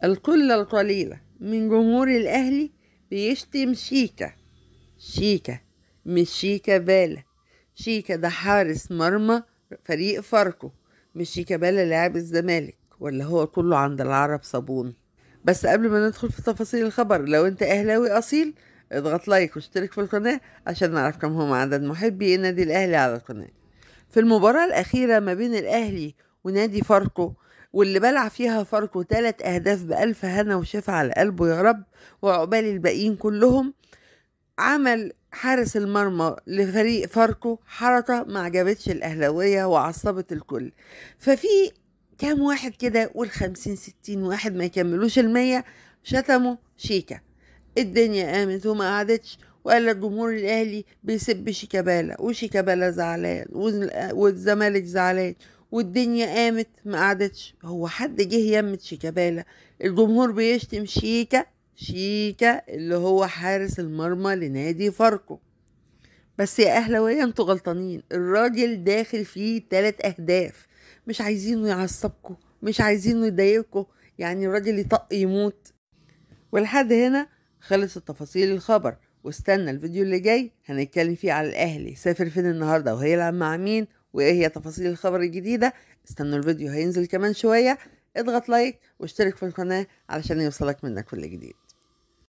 القلة القليلة من جمهور الأهلي بيشتم شيكا. شيكا مش شيكا بالا، شيكا ده حارس مرمى فريق فاركو، مش شيكا بالا لاعب الزمالك، ولا هو كله عند العرب صابون. بس قبل ما ندخل في تفاصيل الخبر، لو انت اهلاوي اصيل اضغط لايك واشترك في القناة عشان نعرف كم هم عدد محبي النادي الاهلي على القناة. في المباراة الاخيرة ما بين الاهلي ونادي فاركو، واللي بلع فيها فاركو 3 أهداف بألف هنا وشفا على قلبه يا رب وعقبال الباقيين كلهم، عمل حارس المرمى لفريق فاركو حركة ما عجبتش الأهلاوية وعصبت الكل. ففي كام واحد كده، قول 50-60 واحد ما يكملوش 100، شتموا شيكا. الدنيا قامت وما قعدتش، وقال الجمهور الأهلي بيسب شيكابالا، وشيكابالا زعلان، والزمالك زعلان، والدنيا قامت ما قعدتش. هو حد جه يمت شيكابالا؟ الجمهور بيشتم شيكا، شيكا اللي هو حارس المرمى لنادي فاركو. بس يا أهلاوية انتوا غلطانين، الراجل داخل فيه 3 أهداف، مش عايزينه يعصبكوا، مش عايزينه يضايقكوا، يعني الراجل يطق يموت. ولحد هنا خلصت تفاصيل الخبر، واستنى الفيديو اللي جاي هنتكلم فيه على الأهلي سافر فين النهارده وهيلعب مع مين وايه هي تفاصيل الخبر الجديدة. استنوا الفيديو هينزل كمان شوية، اضغط لايك واشترك في القناة علشان يوصلك منا كل جديد.